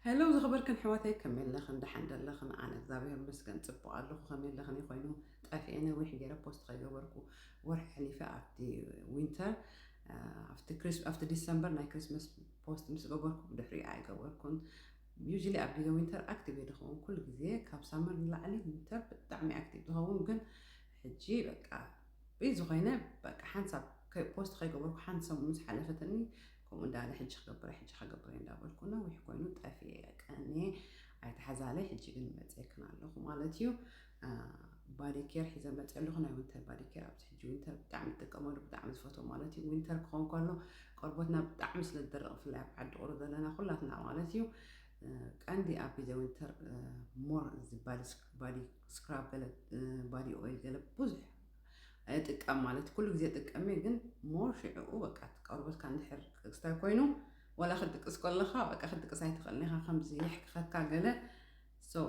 ሄሎ ዝኸበርክን ኣሕዋተይ፣ ከመይ ኣለኽን? ደሓን ዶ ኣለኽን? ኣነ እግዚኣብሔር ይመስገን ጽቡቕ ኣለኹ። ከመይ ኣለኽን? ኮይኑ ጠፊኤ ነዊሕ ገይረ ፖስት ከይገበርኩ ወርሒ ሓሊፈ። ኣብቲ ዊንተር፣ እ፣ ኣብቲ ክሪስ-፣ ኣብቲ ዲሰምበር ናይ ክሪስመስ ፖስት ምስ ገበርኩ ብድሕሪኡ ኣይገበርኩን። ዩዥሊ ኣብ ግዜ ዊንተር ኣክቲቭ እየ ዝኸውን። ኩሉ ግዜ ካብ ሳመር ንላዕሊ ዊንተር ብጣዕሚ ኣክቲቭ ዝኸውን፣ ግን ሕጂ በቃ ቢዚ ኮይነ በቃ ሓንሳብ ከ-፣ ፖስት ከይገበርኩ ሓንቲ ሰሙን ምስ ሓለፈትኒ፣ ከምኡ እንዳለ ሕጂ ክገብር ሕጂ ክገብር እንዳበልኩ ነዊሕ ኮይኑ ጠፊኤ ቀንየ ኣይተሓዛለይ። ሕጂ ግን መፅኤክን ኣለኹ ማለት እዩ። እ፣ ባዲ ኬር ሒዘ መፅእ ኣለኹ። ናይ ዊንተር ባዲ ኬር ኣብዚ ሕጂ ዊንተር ብጣዕሚ ዝጥቀመሉ፣ ብጣዕሚ ዝፈትዎ ማለት እዩ። ዊንተር ክኸውን ከሎ ቆርበትና ብጣዕሚ ስለ ዝደርቕ፣ ብፍላይ ኣብ ዓዲ ቁሪ ዘለና ኩላትና ማለት እዩ። እ፣ ቀንዲ ኣብ ግዜ ዊንተር፣ እ፣ ሞር እዚ ባዲ ስክ-፣ ባዲ ስክራብ ገለ፣ እ፣ ባዲ ኦይል ገለ ብዙሕ እጥቀም ማለት ኩሉ ግዜ እጥቀም እየ፣ ግን ሞር ሽዕኡ በቃ እቲ ቆርበትካ እንድሕር ክስታይ ኮይኑ ዋላ ክድቅስ ከለኻ በቃ ክድቅስ ኣይትኽእልን ኢኻ፣ ከምዚ የሕክኸካ ገለ። ሶ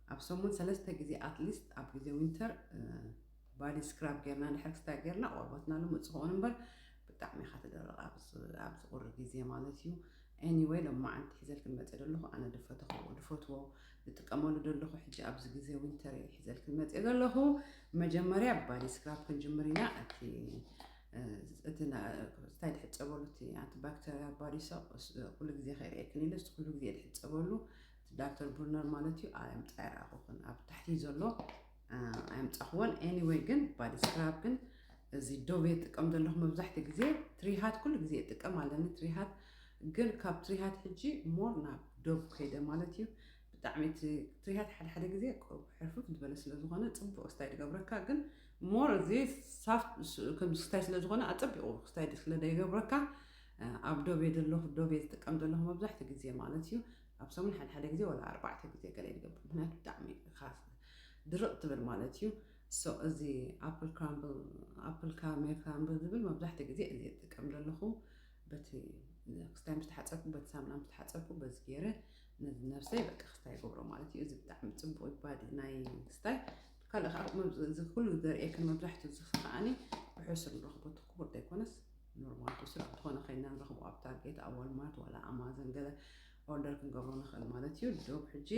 ኣብ ሰሙን ሰለስተ ግዜ ኣትሊስት ኣብ ግዜ ዊንተር፣ እ፣ ባዲ ስክራብ ጌርና እንድሕር ክስታይ ጌርና ቆርበትና ልሙፅ ክኸውን እምበር ብጣዕሚ ኢኻ ትደርቕ ኣብዚ፣ ኣብዚ ቁሪ ግዜ ማለት እዩ። ኤኒወይ ሎማዓንቲ ሒዘልክን መፅእ ዘለኹ ኣነ ድፈተኹ፣ ድፈትዎ ዝጥቀመሉ ዘለኹ ሕጂ ኣብዚ ግዜ ዊንተር እየ ሒዘልክን መፅእ ዘለኹ። መጀመርያ ባዲ ስክራብ ክንጅምር ኢና። እቲ፣ እ፣ እቲ ና-፣ ስታይ ድሕፀበሉ እቲ ኣንቲባክተሪያል ባዲ ሶፕ እስ-፣ ኩሉ ግዜ ከይርእየክን ኢለ፣ እሱ ኩሉ ግዜ ድሕፀበሉ እቲ ዳክተር ብሩነር ማለት እዩ። ኣየምፃ ይረኣኹኽን ኣብ ታሕቲ ዘሎ፣ እ፣ ኣየምፃኽዎን። ኤኒወይ ግን ባዲ ስክራብ ግን እዚ ዶቭ እየ ዝጥቀም ዘለኹ መብዛሕትኡ ግዜ። ትሪሃት ኩሉ ግዜ እጥቀም ኣለኒ፣ ትሪሃት ግን ካብ ትሪሃት ሕጂ ሞር ናብ ዶቭ ከይደ ማለት እዩ። ብጣዕሚ እቲ ትሪሃት ሓደ ሓደ ግዜ ቆ-፣ ሕርፍፍ ዝበለ ስለ ዝኾነ ፅቡቕ ስታይ ዝገብረካ፣ ግን ሞር እዚ ሳፍት ስ-፣ ከም ስታይ ስለ ዝኾነ ኣፀቢቑ ስታይ ስለ ዘይገብረካ፣ እ፣ ኣብ ዶቭ እየ ዘለኹ፣ ዶቭ እየ ዝጥቀም ዘለኹ መብዛሕትኡ ግዜ ማለት እዩ። ኣብ ሰሙን ሓደ ሓደ ግዜ ወላ ኣርባዕተ ግዜ ገለ ይገብር፣ ምክንያቱ ብጣዕሚ ኢኻ ድርቕ ትብል ማለት እዩ። ሶ እዚ ኣፕል ክራምብል፣ ኣፕል ካራሜል ክራምብል ዝብል መብዛሕትኡ ግዜ እዚ እጥቀም ዘለኹ። በቲ ክስታይ ምስ ተሓፀብኩ፣ በቲ ሳሙና ምስ ተሓፀብኩ በዚ ገይረ ነዚ ነብሰይ በቃ ክስታይ ይገብሮ ማለት እዩ። እዚ ብጣዕሚ ፅቡቕ እዩ ባዲ ናይ ክስታይ። ካልእ ከዓ መብ-፣ እዚ ኩሉ ዘርእየክን መብዛሕትኡ እዚ ከዓኒ ብሕሱር ንረኽቦ፣ እቲ ክቡር ዘይኮነስ ኖርማል ክሱር ኣብ ዝኾነ ከይና ንረኽቦ፣ ኣብ ታርጌት፣ ኣብ ዋልማርት ዋላ ኣማዞን ገለ ኦርደር ክንገብሮ ንኽእል ማለት እዩ። ዶብ ሕጂ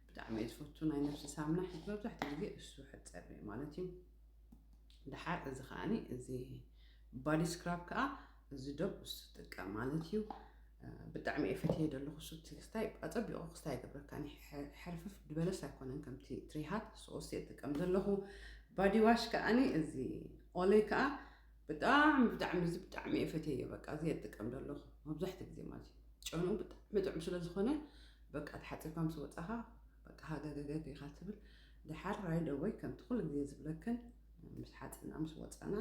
ብጣዕሚ እየ ዝፈቱ ናይ ነብሲ ሳሙና፣ ሕጂ መብዛሕትኡ ግዜ እሱ ሕፀብ እየ ማለት እዩ። ደሓር እዚ ከዓኒ እዚ ባዲ ስክራብ ከዓ እዚ ዶብ እሱ ጥቀም ማለት እዩ። እ፣ ብጣዕሚ እየ ፈትየ ዘለኹ እሱ እቲ ክስታይ ኣፀቢቑ ክስታይ ይገብረካኒ። ሕርፍፍ ድበለስ ኣይኮነን ከምቲ ትሪሃት ሶስት እየ ጥቀም ዘለኹ። ባዲ ዋሽ ከዓኒ እዚ ኦለይ ከዓ ብጣዕሚ፣ ብጣዕሚ፣ እዚ ብጣዕሚ እየ ፈትየዮ። በቃ፣ እዚ እየ ዝጥቀም ዘለኹ መብዛሕትኡ ግዜ ማለት እዩ። ጨንኡ ብጣዕሚ ጥዑም ስለ ዝኾነ፣ በቃ፣ ተሓፂብካ ምስ ወፃኻ፣ በቃ፣ ሃገገገግ ኢኻ ትብል። ደሓር ራይድ ኣወይ፣ ከምቲ ኩሉ ግዜ ዝብለክን፣ ምስ ሓፂና፣ ምስ ወፃና፣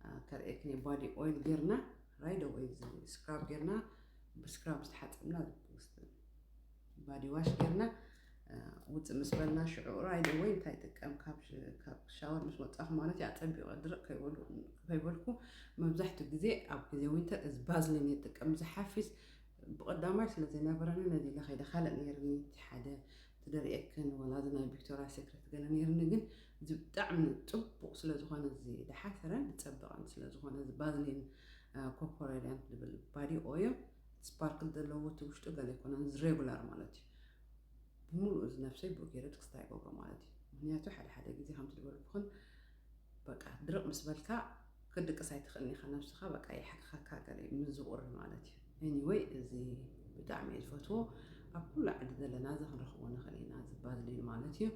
አ፣ ከርእየክን እየ። ባዲ ኦይል ጌርና፣ ራይድ ኣወይ፣ እዚ ስክራብ ጌርና፣ ብስክራብ ዝተሓፀብና፣ ባዲ ዋሽ ጌርና፣ እ፣ ውፅእ ምስ በልና ሽዑ ራይድ ኣወይ እንታይ ጥቀም ካብ ሽ-፣ ካብ ሻወር ምስ ወፃኹ ማለት እዩ። ኣፀቢቑ ድርቕ ከይበሉ-፣ ከይበልኩ መብዛሕትኡ ግዜ ኣብ ግዜ ዊንተር እዚ ባዝሊን እየ ዝጥቀም። ዝሓፊስ ብቐዳማይ ስለ ዘይነበረኒ ነዚ ኢለ ከይደ ካልእ ነይርኒ፣ እቲ ሓደ እቲ ደርእየክን ወላ እዚ ናይ ቪክቶሪያ ሴክሬት ገለ ነይርኒ፣ ግን እዚ ብጣዕሚ ፅቡቕ ስለ ዝኾነ እዚ ደሓሰረን ዝፀበቐን ስለ ዝኾነ እዚ ባዝሊን፣ እ፣ ኮኮ ራዲያንት ዝብል ባዲ ኦይል ስፓርክል ዘለዎ እቲ ውሽጡ ገለ ኣይኮነን፣ እዚ ሬጉላር ማለት እዩ። ብምሉኡ እዚ ነብሰይ ብኡ ገይረ ክስታይ ይገብሮ ማለት እዩ። ምክንያቱ ሓደ ሓደ ግዜ ከምቲ ዝበልኩኽን በቃ ድርቕ ምስ በልካ ክድቅስ ኣይትኽእልን ኢኻ፣ ነብስኻ በቃ ይሓክኸካ ገለ እዩ፣ ምስ ዝቑሪ ማለት እዩ። ኤኒወይ እዚ ብጣዕሚ እየ ዝፈትዎ። ኣብ ኩሉ ዓዲ ዘለና እዚ ክንረኽቦ ንኽእል ኢና፣ እዚ ባዝሊን ማለት እዩ።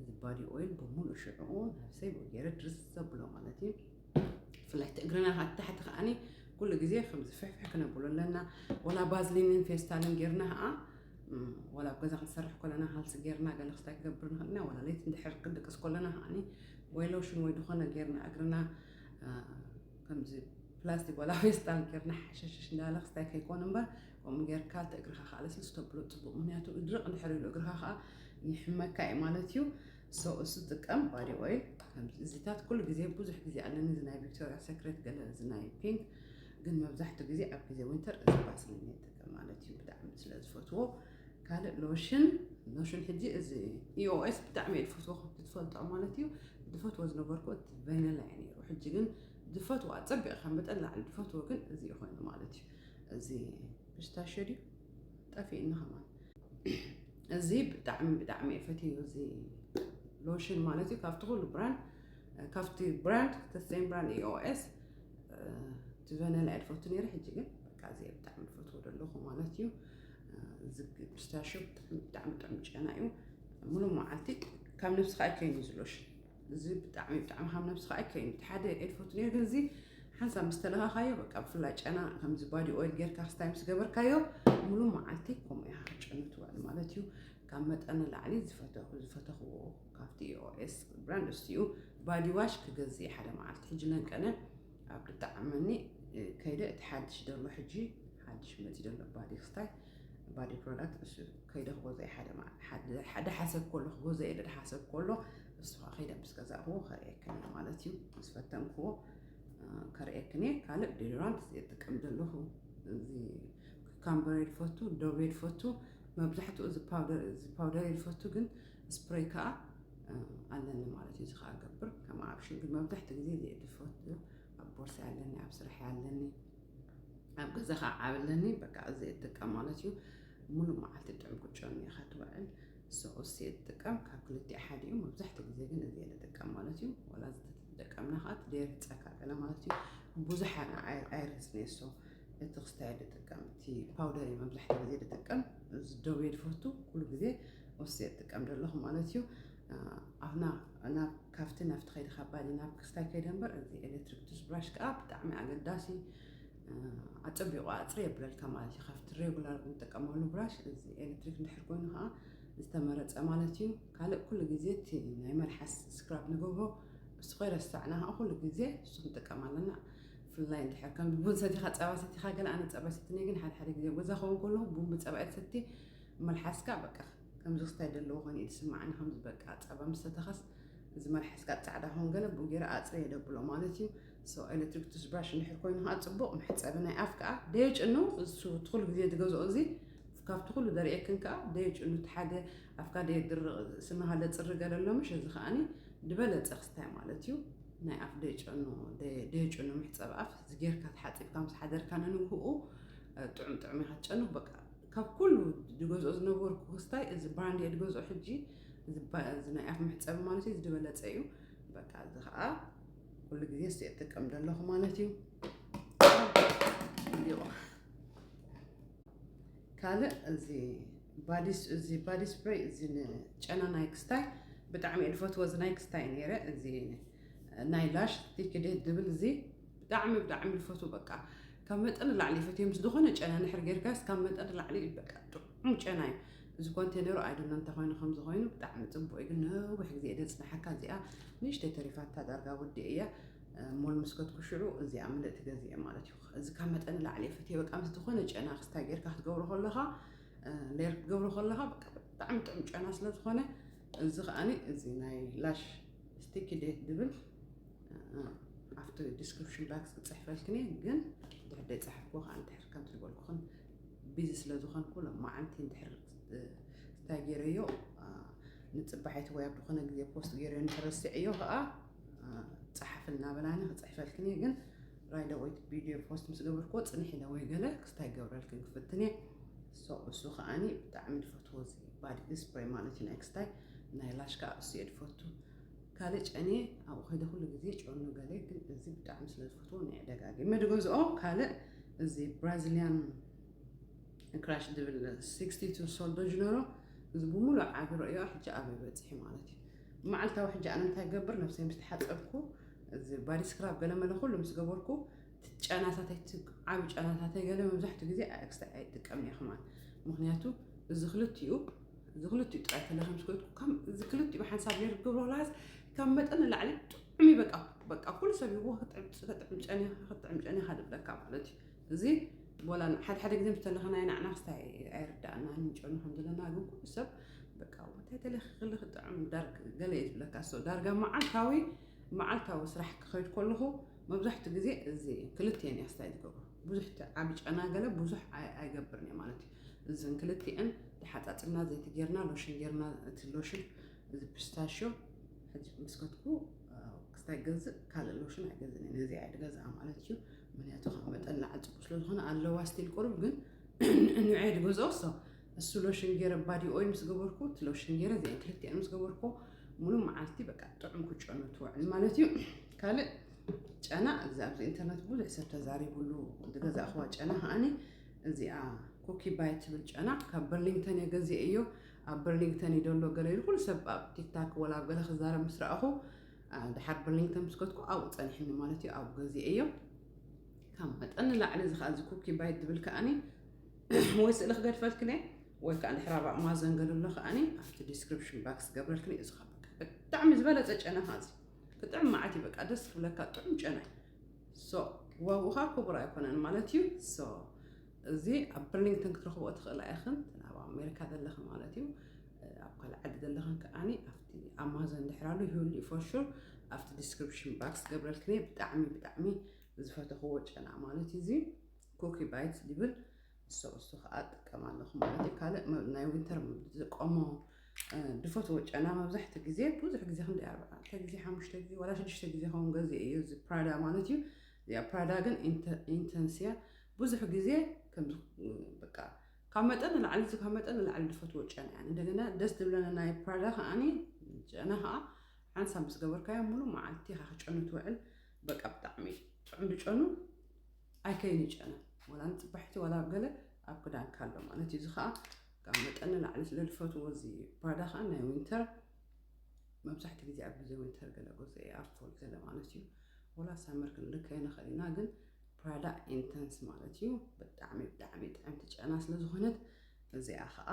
እዚ ባዲ ኦይል ብምሉእ ሽዕኡ ነብሰይ ብኡ ገይረ ድርስ ዘብሎ ማለት እዩ። ብፍላይ እቲ እግርና ካብ ታሕቲ ከዓኒ ኩሉ ግዜ ከምዚ ፍሕፍሕ ክነብሎ ኣለና። ወላ ባዝሊንን ፌስታልን ጌርና ከዓ፣ እም፣ ወላ ኣብ ገዛ ክንሰርሕ ከለና ሃልሲ ጌርና ገለ ክስታይ ክገብር ንኽእል ኢና። ወላ ለይቲ እንድሕር ክንድቅስ ከለና ከዓኒ ወይ ሎሽን ወይ ዝኾነ ጌርና እግርና፣ እ፣ ከምዚ ፕላስቲክ ወላ ፌስታል ጌርና ሓሸሽሽ እንዳለ ክስታይ ከይኮን እምበር፣ ከምኡ ጌርካ እቲ እግርኻ ከዓ ለስልስ ተብሎ ፅቡቕ። ምክንያቱ ድርቕ እንድሕር ኢሉ እግርኻ ከዓ ይሕመካ እዩ ማለት እዩ። ሶ እሱ ጥቀም ባዲ ኦይል። ከምዚ እዚታት ኩሉ ግዜ ብዙሕ ግዜ ኣለኒ፣ እዚ ናይ ቪክቶሪያ ሴክሬት ገለ፣ እዚ ናይ ፒንክ፣ ግን መብዛሕትኡ ግዜ ኣብ ግዜ ዊንተር እዚ ባስሊን እየ ዝጥቀም ማለት እዩ፣ ብጣዕሚ ስለ ዝፈትዎ። ካልእ ሎሽን፣ ሎሽን ሕጂ እዚ ኢኦኤስ ብጣዕሚ እየ ዝፈትዎ፣ ከምቲ ትፈልጦ ማለት እዩ። ዝፈትዎ ዝነበርኩ እቲ ቫኒላ እዩ ነይሩ፣ ሕጂ ግን ዝፈትዎ ኣፀቢቐ ካብ መጠን ላዕሊ ዝፈትዎ ግን እዚ እዩ ኮይኑ ማለት እዩ። እዚ ፒስታሽዮ ድዩ? ጠፊእኒ ከማን። እዚ ብጣዕሚ ብጣዕሚ እየ ፈትዮ እዚ ሎሽን ማለት እዩ። ካብቲ ኩሉ ብራንድ ካብቲ ብራንድ ተሰም ብራንድ ኢኦኤስ ትበነላ እየ ዝፈቱ ነይረ። ሕጂ ግን በቃ እዚ ብጣዕሚ ዝፈትዎ ዘለኹ ማለት እዩ። እዚ ፒስታሽዮ ብጣዕሚ ብጣዕሚ ጥዑም ጨና እዩ። ሙሉ መዓልቲ ካብ ነብስኻ ኣይከይን እዚ ሎሽን። እዚ ብጣዕሚ ብጣዕሚ ካብ ነብስኻ ኣይከይን። እቲ ሓደ እየ ዝፈቱ ነይረ፣ ግን እዚ ሓንሳብ ምስ ተለኻኻዮ በቃ ብፍላይ ጨና ከምዚ ባዲ ኦይል ጌርካ ክስታይ ምስ ገበርካዮ ሙሉ መዓልቲ ከምኡ ኢኻ ክትጨኑ ትውዕል ማለት እዩ። ካብ መጠን ንላዕሊ ዝፈተኹ ዝፈተኽዎ ካብቲ ኢኦኤስ ብራንድ እሱ እዩ። ባዲ ዋሽ ክገዝእ ሓደ መዓልቲ ሕጂ ለንቀነ ኣብ ድጣዕመኒ ከይደ እቲ ሓድሽ ደሎ ሕጂ ሓድሽ መፂ ደሎ ባዲ ክስታይ ባዲ ፕሮዳክት እሱ ከይደ ክገዝኦ ሓደ መዓ- ሓደ ሓደ ሓሰብ ከሎ ክገዝኦ ኢለ ድሓሰብ ከሎ እሱ ከዓ ከይደ ምስ ገዛእክዎ ከርእየክን እየ ማለት እዩ። ምስ ፈተንክዎ ከርእየክን እየ። ካልእ ዲዮዶራንት እየ ዝጥቀም ዘለኹ። እዚ ካምበሬ ዝፈቱ፣ ዶቤ ዝፈቱ፣ መብዛሕትኡ እዚ ፓውደር እዚ ፓውደር እየ ዝፈቱ፣ ግን ስፕሬይ ከዓ ኣለኒ ማለት እዩ። እዚ ከዓ ገብር ከም ኣብሽን፣ ግን መብዛሕትኡ ግዜ እዚ እየ ዝፈቱ። ኣብ ቦርሳ ኣለኒ፣ ኣብ ስራሕ ኣለኒ፣ ኣብ ገዛ ከዓ ዓብ ኣለኒ። በቃ እዚ እየ ዝጥቀም ማለት እዩ። ሙሉእ መዓልቲ ጥዑም ክትጨኑ ኢኻ ትውዕል። ሶ እሱ እየ ዝጥቀም፣ ካብ ክልቲኡ ሓደ እዩ። መብዛሕትኡ ግዜ ግን እዚ እየ ዝጥቀም ማለት እዩ። ዋላ እዚ ተተጠቀምና ከዓ ትደርፀካ ገለ ማለት እዩ። ብዙሕ ኣነ ኣይ- ኣይረስንየ። ሶ እቲ ክስታይ እየ ዝጥቀም፣ እቲ ፓውደር እየ መብዛሕትኡ ግዜ ዝጥቀም። እዚ ደው እየ ዝፈቱ፣ ኩሉ ግዜ እሱ እየ ዝጥቀም ዘለኹ ማለት እዩ። ኣፍና ናብ ካብቲ ናብቲ ከይደ ካብ ባዲ ናብ ክስታይ ከይደ እምበር እዚ ኤሌክትሪክ ቱስብራሽ ከዓ ብጣዕሚ ኣገዳሲ ኣፀቢቑ ኣፅሪ የብለልካ ማለት እዩ። ካብቲ ሬጉላር ንጥቀመሉ ብራሽ እዚ ኤሌክትሪክ እንድሕር ኮይኑ ከዓ ዝተመረፀ ማለት እዩ። ካልእ ኩሉ ግዜ እቲ ናይ መልሓስ ስክራብ ንገብሮ እሱ ከይረሳዕና ከዓ ኩሉ ግዜ እሱ ክንጥቀም ኣለና። ብፍላይ እንድሕር ከም ቡን ሰቲኻ ጸባ ሰቲኻ ገለ ኣነ ጸባ ሰትኒ ግን ሓደ ሓደ ግዜ ገዛ ኸውን ከለኹ ቡን ብጸባ እየ ሰቲ መልሓስካ በቃ ከምዚ ክስታይ ደለዎ ኮይኑ እዩ ዝስምዓኒ። ከምዚ በቃ ጸባ ምስ ሰተኸስ እዚ መልሓስካ ጻዕዳ ኸውን ገለ ቡን ገይረ ኣጽርየ ደብሎ ማለት እዩ። ሶ ኤሌክትሪክ ቱስብራሽ እንድሕር ኮይኑ ከዓ ጽቡቕ መሕጸቢ ናይ ኣፍ ከዓ ደየጭኑ እሱ እቲ ኩሉ ግዜ ዝገዝኦ እዚ ካብቲ ኩሉ ደርእየክን ከዓ ደየጭኑ እቲ ሓደ ኣፍካ ደየድርቕ ስንኻ ደጽሪ ገለ ኣሎ ምሽ እዚ ከዓኒ ዝበለጸ ክስታይ ማለት እዩ። ናይ ኣፍ ደየጨኑ ደየጨኑ መሕጸቢ ኣፍ እዚ ጌርካ ተሓጺብካ ምስ ሓደርካ ንንግህኡ ጥዑም ጥዑም ኢኻ ትጨኑ። በቃ ካብ ኩሉ ዝገዝኦ ዝነበርኩ ክስታይ እዚ ብራንድ እየ ዝገዝኦ ሕጂ። እዚ ባ- እዚ ናይ ኣፍ መሕጸቢ ማለት እዩ ዝበለጸ እዩ። በቃ እዚ ከዓ ኩሉ ግዜ እሱ እየ ዝጥቀም ዘለኹ ማለት እዩ። እንዲኹ ካልእ እዚ ባዲ ስ- እዚ ባዲ ስፕሬይ እዚ ንጨና ናይ ክስታይ ብጣዕሚ እየ ዝፈትዎ። እዚ ናይ ክስታይ ነይረ እዚ ናይ ላሽ ስቲኪ ዴት ዝብል እዚ ብጣዕሚ ብጣዕሚ ዝፈትዎ። በቃ ካብ መጠን ላዕሊ ፈትዮ ምስ ዝኾነ ጨና ንሕር ጌርካስ ካብ መጠን ላዕሊ በቃ ጥዑም ጨና እዩ። እዚ ኮንቴነሩ ኣይደሎ እንተኮይኑ ከምዚ ኮይኑ ብጣዕሚ ፅቡቅ እዩ። ግን ነዊሕ ግዜ እየ ደፅናሓካ እዚኣ ንእሽተይ ተሪፋታ ዳርጋ ወዲ እያ ሞል ምስ ከድኩ ሽዑ እዚኣ ምልእቲ ገዚአ ማለት እዩ። እዚ ካብ መጠን ላዕሊ ፈትየ በቃ ምስ ዝኾነ ጨና ክስታይ ጌርካ ክትገብሮ ከለኻ ሌር ክትገብሮ ከለኻ በቃ ብጣዕሚ ጥዑም ጨና ስለ ዝኾነ እዚ ከዓኒ እዚ ናይ ላሽ ስቲኪ ዴት ዝብል ኣብቲ ዲስክሪፕሽን ባክስ ክፅሕፈልክን እየ። ግን ድሕር ደይ ፀሓፍኩ ከዓ እንድሕር ከምቲ ዝበልኩኽን ቢዚ ስለ ዝኾንኩ ሎማዓንቲ እንድሕር እንታይ ገይረዮ ንፅባሒቲ ወይ ኣብ ዝኾነ ግዜ ፖስት ገይረዮ እንድሕር ረሲዐዮ ከዓ ፀሓፍ እናበላኒ ክፅሕፈልክን እየ። ግን ራይደ ወይ ቪድዮ ፖስት ምስ ገበርክዎ ፅንሕ ኢለ ወይ ገለ ክስታይ ገብረልክን ክፍትን እየ። ሶ እሱ ከዓኒ ብጣዕሚ ዝፈትዎ እዚ ባዲ ስፕሬይ ማለት እዩ ናይ ክስታይ ናይ ላሽ ከዓ እሱ እየ ዝፈቱ። ካልእ ጨንየ ኣብኡ ከይደ ኩሉ ግዜ ጨኑ ገለ ግን እዚ ብጣዕሚ ስለ ዝፈትዎ ናይ ደጋጊመ ድገዝኦ። ካልእ እዚ ብራዚሊያን ክራሽ ዝብል ሲክስቲ ቱ ሶል ዶ ጀነሮ እዚ ብምሉእ ዓቢ ረእዮ ሕጂ ኣበይ በፂሑ ማለት እዩ። መዓልታዊ ሕጂ ኣነ እንታይ ገብር ነብሰይ ምስ ተሓፀብኩ እዚ ባዲ ስክራብ ገለ መለ ኩሉ ምስ ገበርኩ እቲ ጨናታተይ እቲ ዓቢ ጨናታተይ ገለ መብዛሕትኡ ግዜ ኣክስታይ ኣይጥቀምን እየ ከማን። ምክንያቱ እዚ ክልቲኡ እዚ ክልቲኡ ጥራይ ተለኺ ምስ ኮይንኩ ከም እዚ ክልቲኡ ብሓንሳብ ጌር ክገብሮ ከለካስ ካብ መጠን ንላዕሊ ጥዑም እዩ። በቃ በቃ ኩሉ ሰብ ይዎ ክጥዕም ጨኒኻ ክጥዕም ጨኒኻ ድብለካ ማለት እዩ። እዚ ወላ ሓደ ሓደ ግዜ ምስ ተለኸናዮ ንዓና ክስታይ ኣይርዳእናን ንጨኑ ከም ዘለና ግን ኩሉ ሰብ በቃ እንታይ ተለኺ ክሊ ክጥዕም ዳርግ ገለ እዩ ዝብለካ። ሶ ዳርጋ መዓልታዊ መዓልታዊ ስራሕ ክኸይድ ከለኹ መብዛሕትኡ ግዜ እዚ ክልቲኤን እያ ክስታይ ዝገብሮ። ብዙሕ ዓቢ ጨና ገለ ብዙሕ ኣይ- ኣይገብርን እየ ማለት እዩ። እዘን ክልቲኤን ተሓጻጽብና ዘይቲ ጌርና ሎሽን ጌርና እቲ ሎሽን እዚ ፒስታሽዮ ሕጂ ምስ ከትኩ ክስታይ ገዝእ ካልእ ሎሽን ኣይገዝእን እየ። ነዚ እየ ዝገዝኣ ማለት እዩ። ምክንያቱ ካብ መጠን ላዕሊ ጽቡቅ ስለ ዝኾነ ኣለዋ ስቲል ቁሩብ ግን ንዕየ ዝገዝኦ ሶ እሱ ሎሽን ገይረ፣ ባዲ ኦይል ምስ ገበርኩ፣ እቲ ሎሽን ገይረ፣ እዚአን ክልቲአን ምስ ገበርኩ፣ ሙሉ መዓልቲ በቃ ጥዑም ክጨኑ ትውዕል ማለት እዩ። ካልእ ጨና፣ እዚ ኣብዚ ኢንተርነት ብዙሕ ሰብ ተዛሪቡሉ ዝገዛእኽዋ ጨና ከኣኒ እዚኣ ኩኪ ባይት ትብል ጨና ካብ በርሊንግተን እየ ገዚኤዮ። ኣብ በርሊንግተን እዩ ደሎ ገለ ኢሉ ኩሉ ሰብ ኣብ ቲክታክ ወላ ኣብ ገለ ክዛረብ ምስ ረኣኹ፣ አ፣ ድሓር በርሊንግተን ምስ ከድኩ ኣብኡ ጸኒሕኒ ማለት እዩ፣ ኣብኡ ገዚኤዮ። ካብ መጠን ንላዕሊ እዚ ከኣ እዚ ኩኪ ባይት ዝብል ከኣኒ ወይ ስእሊ ክገድፈልክን እየ ወይ ከኣ ድሕር ኣብ ኣማዞን ገለ ኣሎ ከኣኒ ኣብቲ ዲስክሪፕሽን ባክስ ገብረልክን እየ። እዚ ከኣ በቃ ብጣዕሚ ዝበለጸ ጨና ከኣ እዚ ክጥዕም መዓት እዩ፣ በቃ ደስ ክብለካ ጥዑም ጨና እዩ። ሶ ዋግኡ ከኣ ክቡር ኣይኮነን ማለት እዩ። ሶ እዚ ኣብ በርሊንግተን ክትረኽብኦ ትኽእላ ኢኽን፣ ኣብ ኣሜሪካ ዘለኽን ማለት እዩ። ኣብ ካልእ ዓዲ ዘለኽን ከኣኒ ኣብቲ ኣማዞን ድሕር ኣሎ ይህሉ እዩ for sure። ኣብቲ ዲስክሪፕሽን ባክስ ገብረልክን እየ። ብጣዕሚ ብጣዕሚ ዝፈተኽዎ ጨና ማለት እዩ እዚ ኩኪ ባይት ዝብል እሱ እሱ ከዓ እጥቀም ኣለኹ ማለት እዩ። ካልእ መ- ናይ ዊንተር ዝጥቀሞ እ፣ ዝፈትዎ ጨና መብዛሕትኡ ግዜ ብዙሕ ግዜ ክንደይ ኣርባዕተ ግዜ ሓሙሽተ ግዜ ዋላ ሽዱሽተ ግዜ ኸውን ገዜ እዩ እዚ ፕራዳ ማለት እዩ። እዚኣ ፕራዳ ግን ኢንተ- ኢንተንስ እያ። ብዙሕ ግዜ ከም በቃ ካብ መጠን ንላዕሊ ካብ መጠን ንላዕሊ ዝፈትዎ ጨና እያ። እንደገና ደስ ዝብለኒ ናይ ፕራዳ ከዓኒ ጨና ከዓ ሓንሳብ ምስ ገበርካዮ ሙሉ መዓልቲ ኢኻ ክጨኑ ትውዕል። በቃ ብጣዕሚ ጥዑም ዝጨኑ ኣይከይን ይጨነ ወላ ንፅባሕቲ ወላ ኣብ ገለ ኣብ ክዳንካ ኣሎ ማለት እዩ። እዚ ከዓ ካብ መጠን ንላዕሊ ስለ ዝፈትዎ እዚ ፕራዳ ከዓ ናይ ዊንተር መብዛሕትኡ ግዜ ኣብ ግዜ ዊንተር ገለ ገዝኦ እየ ኣብ ፎል ገለ ማለት እዩ። ወላ ሳመር ክንልከዮ ንኽእል ኢና፣ ግን ፕራዳ ኢንተንስ ማለት እዩ። ብጣዕሚ ብጣዕሚ ጥዕምቲ ጨና ስለ ዝኾነት እዚኣ ከዓ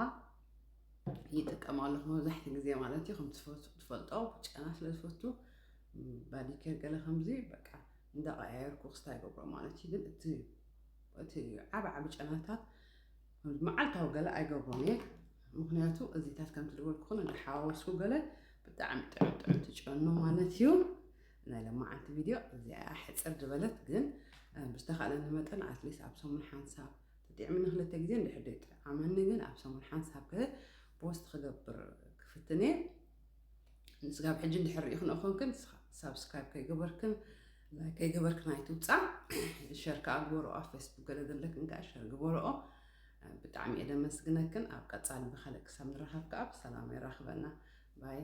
ይጥቀም ኣለኹ መብዛሕትኡ ግዜ ማለት እዩ። ከም ትፈ- ትፈልጦ ጨና ስለ ዝፈቱ ባዲ ኬር ገለ ከምዚ በቃ እንዳቀያየርኩ ክስታይ ይገብሮ ማለት እዩ። ግን እቲ እቲ ዓቢ ዓቢ ጨናታት መዓልታዊ ገለ ኣይገብሮን እየ። ምክንያቱ እዚታት ከምቲ ዝበልኩኹን እንዳሓዋወስኩ ገለ ብጣዕሚ ጥዑም ጥዑም ትጨኑ ማለት እዩ። ናይ ለማዓንቲ ቪድዮ እዚኣ ሕፅር ዝበለት ግን እ፣ ብዝተኻእለኒ መጠን ኣትሊስት ኣብ ሰሙን ሓንሳብ ተጥዕምኒ ክልተ ግዜ እንድሕር ደይጥዓመኒ ግን ኣብ ሰሙን ሓንሳብ ገለ ፖስት ክገብር ክፍትን እየ። ንስጋብ ሕጂ እንድሕር ርኢኽንኦ ኮንክን ሳብስክራይብ ከይገበርክን ላይክ ከይገበርክን ኣይትውፃእ። ሸር ከዓ ግበርኦ ኣብ ፌስቡክ ገለ ዘለክን ከዓ ሸር ግበርኦ። ብጣዕሚ እየ ደመስግነክን። ኣብ ቀፃሊ ብካልእ ክሳብ ንራኸብ ከዓ ብሰላም የራኽበና። ባይ።